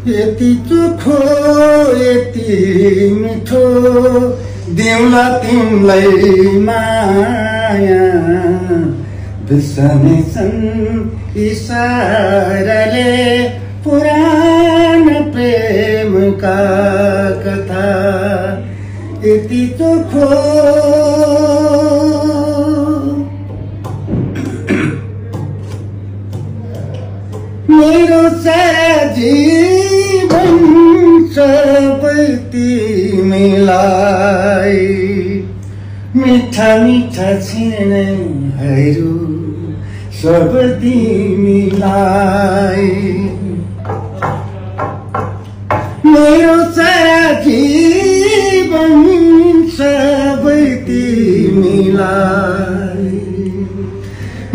यति चोखो यति मिठो दिउँला तिमीलाई माया बिर्सनेछन् इसाराले पुराण प्रेमका कथा यति चोखो मेरो सारा जीवन सबै तिमीलाई मिठा मिठा क्षणहरू सब तिमीलाई मेरो सारा जीवन सबै तिमीलाई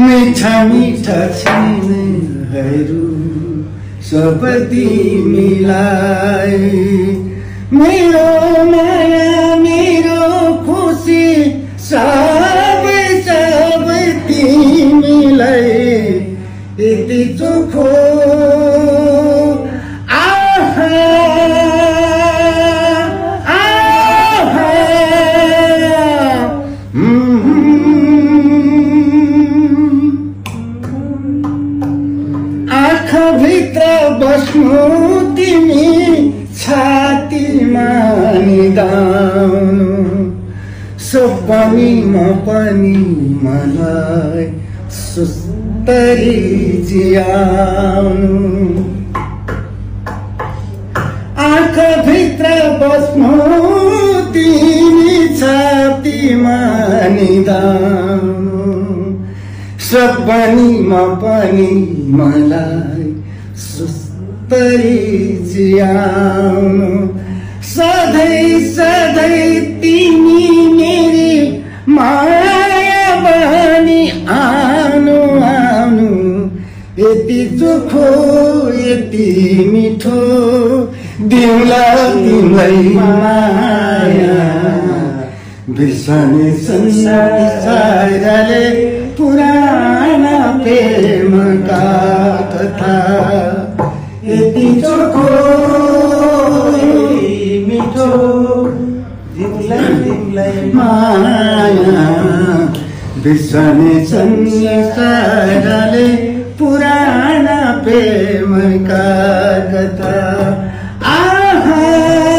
मिठा मिठा क्षणहरू सब तिमीलाई मेरो माया मेरो खुसी सबै सबै तिमीलाई यति चोखो आँखाभित्र बस्नु तिमी छातीमा निदाउनु सपनीमा पनि मलाई सुस्तरी जियाउनु आँखाभित्र बस्नु तिमी छातीमा निदाउनु सपनीमा पनि मलाई सुस्तरी जियाउनु सधैँ सधैँ तिमी मेरी माया बनी आउनु आउनु यति चोखो यति मिठो दिउँला तिमीलाई माया बिर्सने संसारले पुराना प्रेमका कथा यति चोखो मिठो तिमीलाई माया बिर्सने संसारले पुराना प्रेमका कथा आहा